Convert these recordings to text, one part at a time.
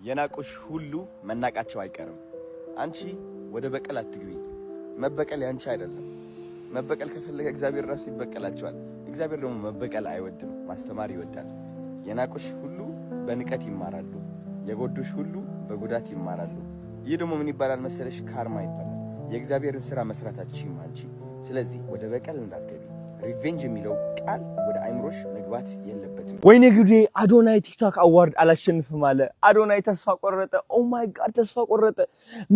የናቁሽ ሁሉ መናቃቸው አይቀርም። አንቺ ወደ በቀል አትግቢ። መበቀል ያንቺ አይደለም። መበቀል ከፈለገ እግዚአብሔር ራሱ ይበቀላቸዋል። እግዚአብሔር ደግሞ መበቀል አይወድም፣ ማስተማር ይወዳል። የናቁሽ ሁሉ በንቀት ይማራሉ፣ የጎዱሽ ሁሉ በጉዳት ይማራሉ። ይህ ደግሞ ምን ይባላል መሰለሽ? Karma ይባላል። የእግዚአብሔርን ስራ መስራት አትችይም አንቺ። ስለዚህ ወደ በቀል እንዳትገቢ። Revenge የሚለው ቃል ወደ አይምሮሽ መግባት የለበትም። ወይኔ ጉዴ! አዶናይ TikTok award አላሸንፍም አለ። አዶናይ ተስፋ ቆረጠ። Oh my God፣ ተስፋ ቆረጠ።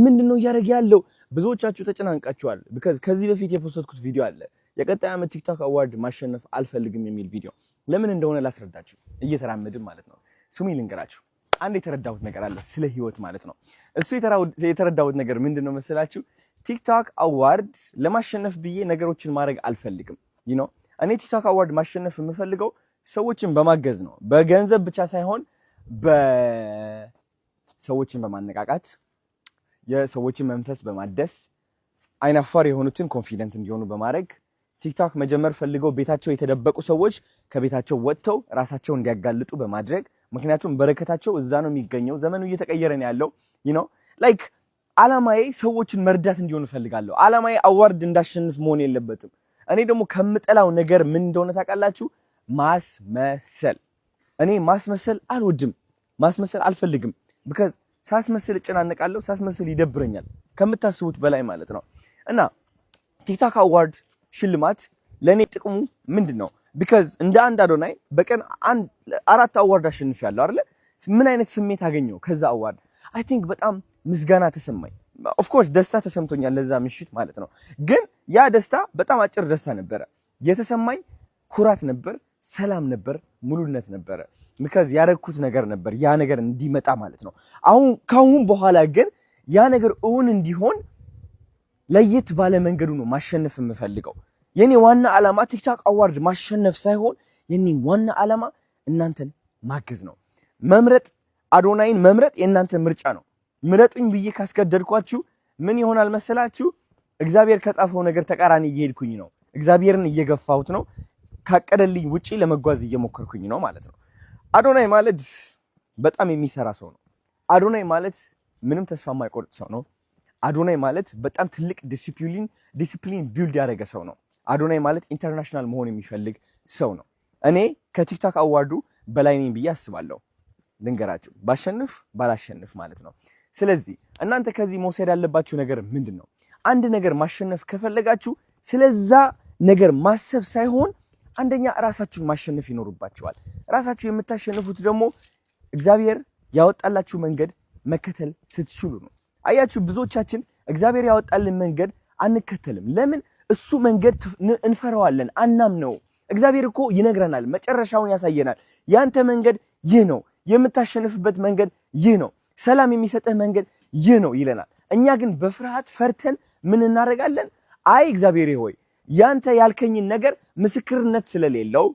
ምንድን ነው እያደረገ ያለው? ብዙዎቻችሁ ተጨናንቃችኋል። Because ከዚህ በፊት የ post ኩት ቪዲዮ አለ። የቀጣይ ዓመት TikTok award ማሸነፍ አልፈልግም የሚል ቪዲዮ። ለምን እንደሆነ ላስረዳችሁ፣ እየተራመድን ማለት ነው። ስሙኝ ልንገራችሁ፣ አንድ የተረዳሁት ነገር አለ ስለ ህይወት ማለት ነው። እሱ የተረዳሁት ነገር ምንድን ነው መሰላችሁ? TikTok award ለማሸነፍ ብዬ ነገሮችን ማድረግ አልፈልግም። እኔ TikTok award ማሸነፍ የምፈልገው ሰዎችን በማገዝ ነው። በገንዘብ ብቻ ሳይሆን በሰዎችን በማነቃቃት፣ የሰዎችን መንፈስ በማደስ፣ አይናፋር የሆኑትን confident እንዲሆኑ በማድረግ፣ TikTok መጀመር ፈልገው ቤታቸው የተደበቁ ሰዎች ከቤታቸው ወጥተው ራሳቸውን እንዲያጋልጡ በማድረግ፣ ምክንያቱም በረከታቸው እዛ ነው የሚገኘው። ዘመኑ እየተቀየረ ነው ያለው። Like አላማዬ ሰዎችን መርዳት እንዲሆን እፈልጋለሁ። አላማዬ award እንዳሸንፍ መሆን የለበትም። እኔ ደግሞ ከምጠላው ነገር ምን እንደሆነ ታውቃላችሁ? ማስመሰል። እኔ ማስመሰል አልወድም፣ ማስመሰል አልፈልግም። Because ሳስመስል እጨናነቃለሁ፣ ሳስመስል ይደብረኛል ከምታስቡት በላይ ማለት ነው። እና TikTok award ሽልማት ለእኔ ጥቅሙ ምንድን ነው? Because እንደ አንድ አዶናይ በቀን አንድ አራት award አሸንፊያለሁ አይደለ? ምን አይነት ስሜት አገኘው ከዛ award? I think በጣም ምስጋና ተሰማኝ። Of course ደስታ ተሰምቶኛል ለዛ ምሽት ማለት ነው። ግን ያ ደስታ በጣም አጭር ደስታ ነበረ። የተሰማኝ ኩራት ነበር፣ ሰላም ነበር፣ ሙሉነት ነበረ። Because ያረግኩት ነገር ነበር ያ ነገር እንዲመጣ ማለት ነው። አሁን ካሁን በኋላ ግን ያ ነገር እውን እንዲሆን ለየት ባለ መንገዱ ነው ማሸነፍ የምፈልገው። የኔ ዋና ዓላማ TikTok award ማሸነፍ ሳይሆን የኔ ዋና ዓላማ እናንተን ማገዝ ነው። መምረጥ፣ አዶናይን መምረጥ የእናንተ ምርጫ ነው። ምረጡኝ ብዬ ካስገደድኳችሁ ምን ይሆናል መሰላችሁ? እግዚአብሔር ከጻፈው ነገር ተቃራኒ እየሄድኩኝ ነው። እግዚአብሔርን እየገፋሁት ነው። ካቀደልኝ ውጪ ለመጓዝ እየሞከርኩኝ ነው ማለት ነው። አዶናይ ማለት በጣም የሚሰራ ሰው ነው። አዶናይ ማለት ምንም ተስፋ የማይቆርጥ ሰው ነው። አዶናይ ማለት በጣም ትልቅ discipline build ያደረገ ሰው ነው። አዶናይ ማለት international መሆን የሚፈልግ ሰው ነው። እኔ ከ TikTok award ኡ በላይ ነኝ ብዬ አስባለሁ። ልንገራችሁ፣ ባሸንፍ ባላሸንፍ ማለት ነው። ስለዚህ እናንተ ከዚህ መውሰድ ያለባችሁ ነገር ምንድን ነው? አንድ ነገር ማሸነፍ ከፈለጋችሁ ስለዛ ነገር ማሰብ ሳይሆን አንደኛ ራሳችሁን ማሸነፍ ይኖርባችኋል። ራሳችሁ የምታሸንፉት ደግሞ እግዚአብሔር ያወጣላችሁ መንገድ መከተል ስትችሉ ነው። አያችሁ፣ ብዙዎቻችን እግዚአብሔር ያወጣልን መንገድ አንከተልም። ለምን? እሱ መንገድ እንፈራዋለን፣ አናምነው። እግዚአብሔር እኮ ይነግረናል፣ መጨረሻውን ያሳየናል። ያንተ መንገድ ይህ ነው፣ የምታሸንፍበት መንገድ ይህ ነው፣ ሰላም የሚሰጥህ መንገድ ይህ ነው ይለናል። እኛ ግን በፍርሃት ፈርተን ምን እናደርጋለን? አይ እግዚአብሔር ሆይ፣ ያንተ ያልከኝን ነገር ምስክርነት ስለሌለው፣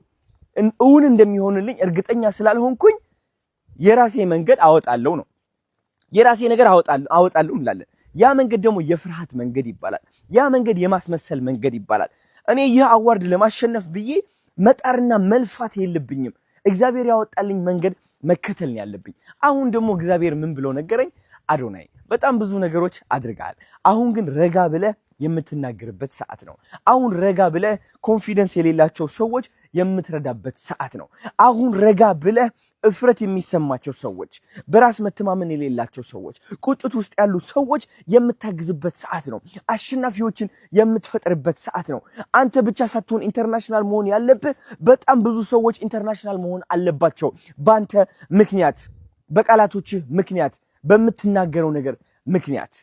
እውን እንደሚሆንልኝ እርግጠኛ ስላልሆንኩኝ የራሴ መንገድ አወጣለሁ ነው፣ የራሴ ነገር አወጣለሁ እንላለን። ያ መንገድ ደግሞ የፍርሃት መንገድ ይባላል። ያ መንገድ የማስመሰል መንገድ ይባላል። እኔ ይህ award ለማሸነፍ ብዬ መጣርና መልፋት የለብኝም። እግዚአብሔር ያወጣልኝ መንገድ መከተል ነው ያለብኝ። አሁን ደግሞ እግዚአብሔር ምን ብሎ ነገረኝ? አዶናይ፣ በጣም ብዙ ነገሮች አድርገሃል። አሁን ግን ረጋ ብለህ የምትናገርበት ሰዓት ነው። አሁን ረጋ ብለህ confidence የሌላቸው ሰዎች የምትረዳበት ሰዓት ነው። አሁን ረጋ ብለህ እፍረት የሚሰማቸው ሰዎች፣ በራስ መተማመን የሌላቸው ሰዎች፣ ቁጭት ውስጥ ያሉ ሰዎች የምታግዝበት ሰዓት ነው። አሸናፊዎችን የምትፈጥርበት ሰዓት ነው። አንተ ብቻ ሳትሆን international መሆን ያለብህ፣ በጣም ብዙ ሰዎች international መሆን አለባቸው። በአንተ ምክንያት፣ በቃላቶችህ ምክንያት፣ በምትናገረው ነገር ምክንያት።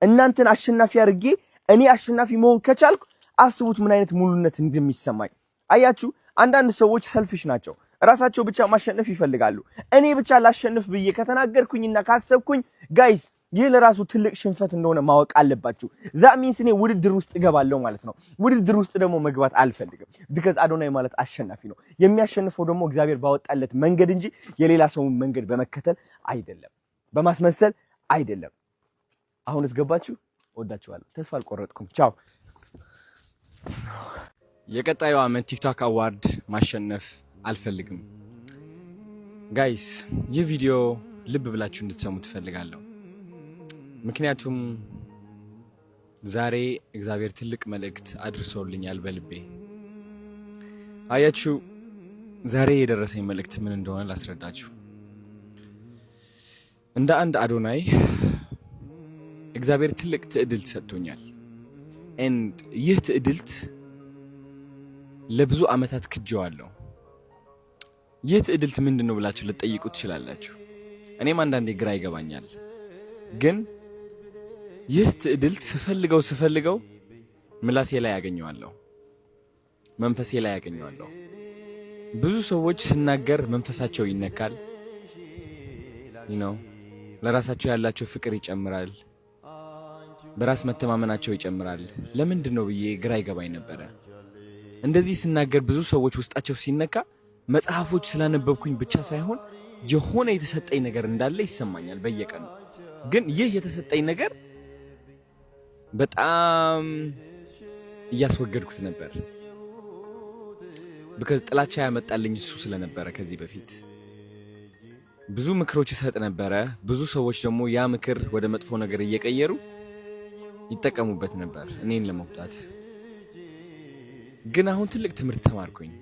እናንተን አሸናፊ አድርጌ እኔ አሸናፊ መሆን ከቻልኩ አስቡት ምን አይነት ሙሉነት እንደሚሰማኝ። አያችሁ፣ አንዳንድ ሰዎች selfish ናቸው። ራሳቸው ብቻ ማሸነፍ ይፈልጋሉ። እኔ ብቻ ላሸንፍ ብዬ ከተናገርኩኝና ካሰብኩኝ guys፣ ይህ ለራሱ ትልቅ ሽንፈት እንደሆነ ማወቅ አለባችሁ። That means እኔ ውድድር ውስጥ እገባለሁ ማለት ነው። ውድድር ውስጥ ደግሞ መግባት አልፈልግም። Because አዶናይ ማለት አሸናፊ ነው። የሚያሸንፈው ደግሞ እግዚአብሔር ባወጣለት መንገድ እንጂ የሌላ ሰውን መንገድ በመከተል አይደለም፣ በማስመሰል አይደለም። አሁንስ ገባችሁ? ወዳችኋለሁ። ተስፋ አልቆረጥኩም። ቻው። የቀጣዩ ዓመት TikTok award ማሸነፍ አልፈልግም። Guys፣ ይህ ቪዲዮ ልብ ብላችሁ እንድትሰሙ እፈልጋለሁ። ምክንያቱም ዛሬ እግዚአብሔር ትልቅ መልእክት አድርሶልኛል በልቤ። አያችሁ፣ ዛሬ የደረሰኝ መልእክት ምን እንደሆነ ላስረዳችሁ። እንደ አንድ አዶናይ እግዚአብሔር ትልቅ ትዕድልት ሰጥቶኛል። And ይህ ትዕድልት ለብዙ ዓመታት ክጄዋለሁ። ይህ ትዕድልት ምንድን ነው ብላችሁ ልትጠይቁ ትችላላችሁ። እኔም አንዳንዴ ግራ ይገባኛል። ግን ይህ ትዕድልት ስፈልገው ስፈልገው ምላሴ ላይ ያገኘዋለሁ፣ መንፈሴ ላይ ያገኘዋለሁ። ብዙ ሰዎች ስናገር መንፈሳቸው ይነካል፣ ለራሳቸው ያላቸው ፍቅር ይጨምራል፣ በራስ መተማመናቸው ይጨምራል። ለምንድን ነው ብዬ ግራ ይገባኝ ነበረ። እንደዚህ ስናገር ብዙ ሰዎች ውስጣቸው ሲነካ መጽሐፎች ስላነበብኩኝ ብቻ ሳይሆን የሆነ የተሰጠኝ ነገር እንዳለ ይሰማኛል በየቀኑ። ግን ይህ የተሰጠኝ ነገር በጣም እያስወገድኩት ነበር። Because ጥላቻ ያመጣልኝ እሱ ስለነበረ ከዚህ በፊት ብዙ ምክሮች እሰጥ ነበረ። ብዙ ሰዎች ደግሞ ያ ምክር ወደ መጥፎ ነገር እየቀየሩ ይጠቀሙበት ነበር እኔን ለመጉዳት። ግን አሁን ትልቅ ትምህርት ተማርኩኝ።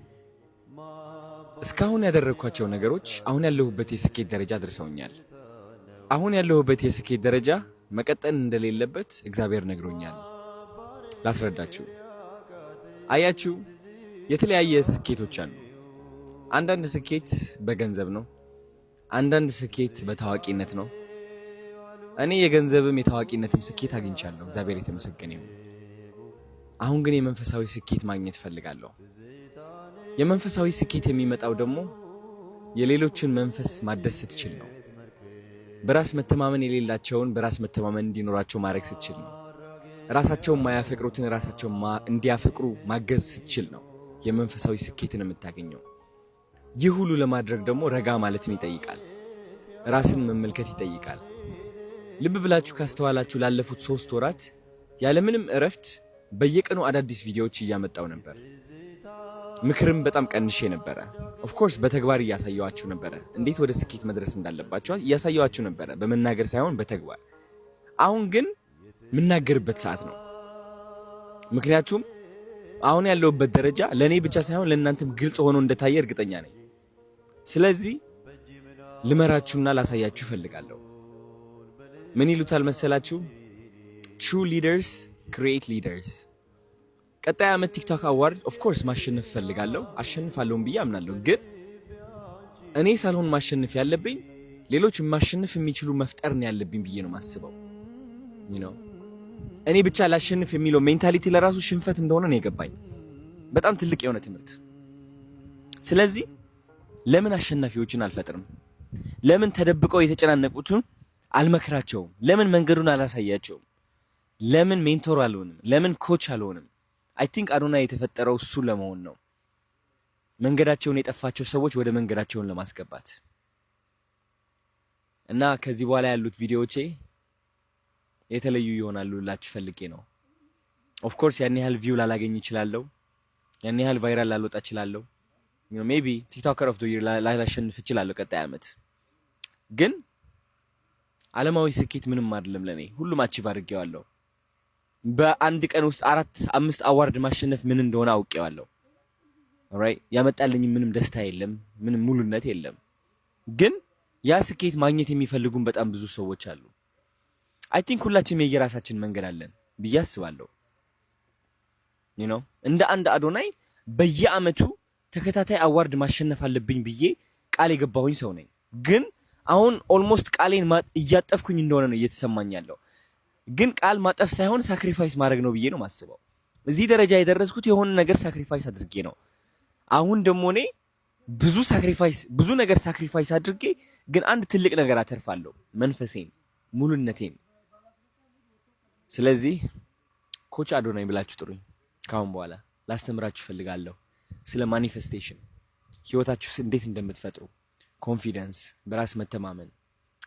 እስካሁን ያደረግኳቸው ነገሮች አሁን ያለሁበት የስኬት ደረጃ አድርሰውኛል። አሁን ያለሁበት የስኬት ደረጃ መቀጠል እንደሌለበት እግዚአብሔር ነግሮኛል። ላስረዳችሁ። አያችሁ፣ የተለያየ ስኬቶች አሉ። አንዳንድ ስኬት በገንዘብ ነው። አንዳንድ ስኬት በታዋቂነት ነው። እኔ የገንዘብም የታዋቂነትም ስኬት አግኝቻለሁ። እግዚአብሔር የተመሰገነ ይሁን። አሁን ግን የመንፈሳዊ ስኬት ማግኘት እፈልጋለሁ። የመንፈሳዊ ስኬት የሚመጣው ደግሞ የሌሎችን መንፈስ ማደስ ስትችል ነው። በራስ መተማመን የሌላቸውን በራስ መተማመን እንዲኖራቸው ማድረግ ስትችል ነው። ራሳቸውን ማያፈቅሩትን ራሳቸውን እንዲያፈቅሩ ማገዝ ስትችል ነው የመንፈሳዊ ስኬትን የምታገኘው። ይህ ሁሉ ለማድረግ ደግሞ ረጋ ማለትን ይጠይቃል። ራስን መመልከት ይጠይቃል። ልብ ብላችሁ ካስተዋላችሁ ላለፉት 3 ወራት ያለምንም እረፍት በየቀኑ አዳዲስ ቪዲዮዎች እያመጣው ነበር። ምክርም በጣም ቀንሼ ነበረ። Of course በተግባር እያሳየኋችሁ ነበረ፣ እንዴት ወደ ስኬት መድረስ እንዳለባችሁ እያሳየኋችሁ ነበረ፣ በመናገር ሳይሆን በተግባር። አሁን ግን የምናገርበት ሰዓት ነው። ምክንያቱም አሁን ያለሁበት ደረጃ ለእኔ ብቻ ሳይሆን ለእናንተም ግልጽ ሆኖ እንደታየ እርግጠኛ ነኝ። ስለዚህ ልመራችሁና ላሳያችሁ እፈልጋለሁ። ምን ይሉታል መሰላችሁ? True leaders create leaders። ቀጣይ ዓመት TikTok award of course ማሸነፍ እፈልጋለሁ፣ አሸንፋለሁም ብዬ አምናለሁ። ግን እኔ ሳልሆን ማሸነፍ ያለብኝ ሌሎች ማሸነፍ የሚችሉ መፍጠር ነው ያለብኝ ብዬ ነው የማስበው። እኔ ብቻ ላሸንፍ የሚለው mentality ለራሱ ሽንፈት እንደሆነ ነው የገባኝ። በጣም ትልቅ የሆነ ትምህርት። ስለዚህ ለምን አሸናፊዎችን አልፈጥርም? ለምን ተደብቀው የተጨናነቁትን አልመክራቸውም? ለምን መንገዱን አላሳያቸውም? ለምን mentor አልሆንም? ለምን coach አልሆንም? I think አዶናይ የተፈጠረው እሱ ለመሆን ነው። መንገዳቸውን የጠፋቸው ሰዎች ወደ መንገዳቸውን ለማስገባት። እና ከዚህ በኋላ ያሉት ቪዲዮዎቼ የተለዩ ይሆናሉ ልላችሁ ፈልጌ ነው። Of course ያን ያህል view ላላገኝ እችላለሁ። ያን ያህል viral ላልወጣ እችላለሁ። Maybe TikToker of the year ላላሸንፍ እችላለሁ ቀጣይ ዓመት። ግን ዓለማዊ ስኬት ምንም አይደለም ለኔ። ሁሉም achieve አድርጌዋለሁ። በአንድ ቀን ውስጥ አራት አምስት award ማሸነፍ ምን እንደሆነ አውቄዋለሁ። Alright፣ ያመጣልኝ ምንም ደስታ የለም፣ ምንም ሙሉነት የለም። ግን ያ ስኬት ማግኘት የሚፈልጉን በጣም ብዙ ሰዎች አሉ። I think ሁላችንም የየራሳችን መንገድ አለን ብዬ አስባለሁ። እንደ አንድ አዶናይ በየአመቱ ተከታታይ award ማሸነፍ አለብኝ ብዬ ቃል የገባሁኝ ሰው ነኝ። ግን አሁን almost ቃሌን እያጠፍኩኝ እንደሆነ ነው እየተሰማኝ ያለው። ግን ቃል ማጠፍ ሳይሆን sacrifice ማድረግ ነው ብዬ ነው የማስበው። እዚህ ደረጃ የደረስኩት የሆነ ነገር sacrifice አድርጌ ነው። አሁን ደግሞ እኔ ብዙ sacrifice፣ ብዙ ነገር sacrifice አድርጌ ግን አንድ ትልቅ ነገር አተርፋለሁ፣ መንፈሴን፣ ሙሉነቴን። ስለዚህ coach አዶናይ ብላችሁ ጥሩኝ። ካሁን በኋላ ላስተምራችሁ እፈልጋለሁ ስለ manifestation፣ ህይወታችሁ እንዴት እንደምትፈጥሩ፣ confidence፣ በራስ መተማመን፣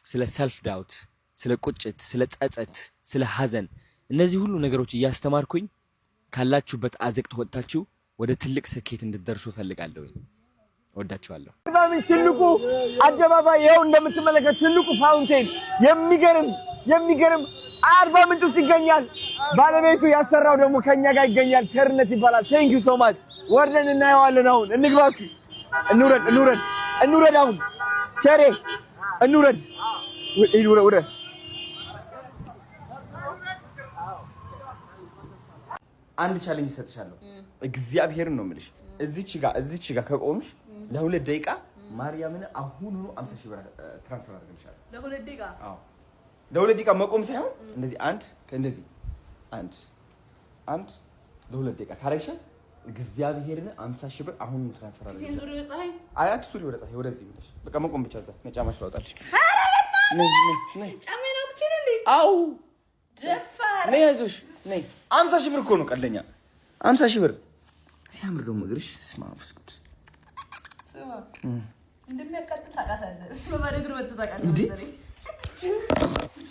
ስለ self doubt፣ ስለ ቁጭት፣ ስለ ጸጸት፣ ስለ ሀዘን፣ እነዚህ ሁሉ ነገሮች እያስተማርኩኝ ካላችሁበት አዘቅት ወጥታችሁ ወደ ትልቅ ስኬት እንድትደርሱ እፈልጋለሁኝ። እወዳችኋለሁ። ትልቁ አደባባይ ይኸው እንደምትመለከት ትልቁ fountain የሚገርም የሚገርም አርባ ምንጭ ውስጥ ይገኛል። ባለቤቱ ያሰራው ደግሞ ከኛ ጋር ይገኛል። ቸርነት ይባላል። Thank you so much። ወርደን እናየዋለን። አሁን እንግባ እስኪ፣ እንውረድ፣ እንውረድ፣ እንውረድ። አሁን ቸሬ እንውረድ፣ ውረድ። አንድ challenge እሰጥሻለሁ። እግዚአብሔርን ነው የምልሽ። እዚች ጋር ከቆምሽ ለ2 ደቂቃ ማርያምን አሁኑኑ 50,000 ብር transfer አድርግልሻለሁ። ለ2 ደቂቃ? አዎ፣ ለ2 ደቂቃ መቆም ሳይሆን እንደዚህ አንድ እንደዚህ አንድ አንድ ለ2 ደቂቃ ታረግሻል። እግዚአብሔርን 50,000 ብር አሁኑኑ transfer አድርግልሻለሁ። አይ አትሱሪ፣ ወደ ፀሐይ ወደዚህ ብለሽ በቃ መቆም ብቻ። እዛ ነጫማሽ ታወጣለሽ። ነይ ነይ ነይ። ጫማዬን አውጥቼ ነው እንዴ? አው። ደፋር። ነይ፣ አይዞሽ ነይ። 50,000 ብር እኮ ነው፣ ቀልደኛ። 50,000 ብር ሲያምር ደግሞ እግርሽ። ስማ ቅዱስ። ስማ፣ እንደሚያቃጥል ታውቃታለህ። በባዶ እግር መጥተህ ታውቃለህ እንዴ? መሰለኝ።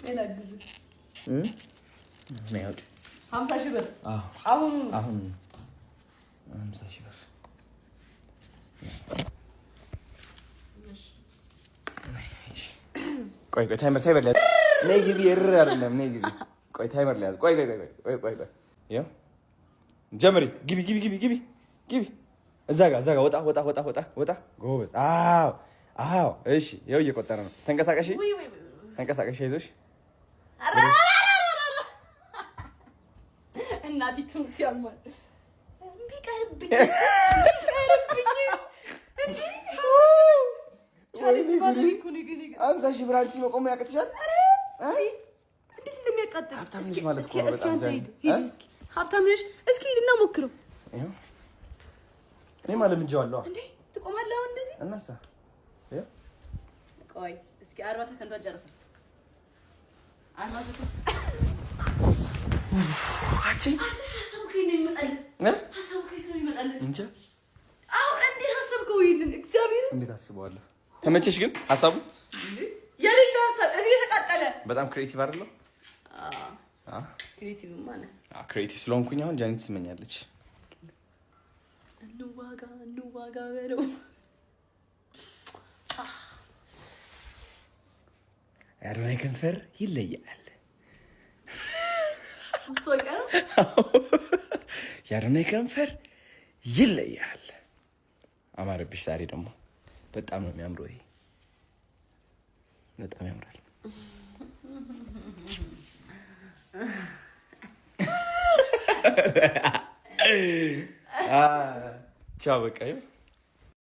ሌላ ጊዜ። ነይ አውጪ። 50,000 ብር? አዎ። አሁኑ? አሁን 50,000 ብር። ቆይ ቆይ፣ timer ሊያዝ። ነይ ግቢ። እር አይደለም፣ ነይ ግቢ። ቆይ timer ሊያዝ። ቆይ ቆይ ቆይ ቆይ ቆይ ቆይ፣ ይኸው ጀምሪ። ግቢ ግቢ ግቢ ግቢ ግቢ። እዛ ጋ ወጣ ወጣ ወጣ ወጣ ወጣ። ጎበዝ። አዎ አዎ። እሺ ይኸው እየቆጠረ ነው። ተንቀሳቀሺ። ውይ ውይ ውይ! ተንቀሳቀሺ። አይዞሽ። እናቴ ትሙት ያማል። ቢቀርብኝስ ቢቀርብኝስ እንዴ? Challenge ማድረግ እኮ ነው ግን 50,000 ብር አንቺ መቆም ያቅትሻል? እንዴት እንደሚያቃጥል። ሀብታም እስኪ ነሽ ማለት እስኪ እኮ ነው እስኪ በጣም አንተ ዛሬ። ሂድ ሂድ እስኪ፣ ሀብታም ነሽ። እስኪ ሂድና ሞክረው። ይኸው እኔማ ለምጄዋለሁ። እንዴ ትቆማለህ አሁን እንደዚህ? እናሳ ይኸው። ቆይ እስኪ 40 ሰከንዷን ጨርሰን፣ 40 ሰከንድ። አንቺ። ሀሳቡ ከየት ነው የሚመጣልህ? እ? ሀሳቡ ከየት ነው የሚመጣልህ? እንጃ። አሁን እንዴት አሰብከው ይሄንን? እግዚአብሔር! እንዴት አስበዋለሁ? ተመቸሽ ግን ሀሳቡ? የሌለው ሀሳብ፣ እግሬ ተቃጠለ። በጣም creative አይደለሁ? Creative ማ ነህ። Creative ስለሆንኩኝ አሁን ጃኒት ትስመኛለች። እንዋጋ እንዋጋ በለው። የአዶናይ ከንፈር ይለያል። ማስታወቂያ ነው። የአዶናይ ከንፈር ይለያል። አማረብሽ። ዛሬ ደግሞ በጣም ነው የሚያምረው። ይሄ በጣም ያምራል። ቻው በቃ።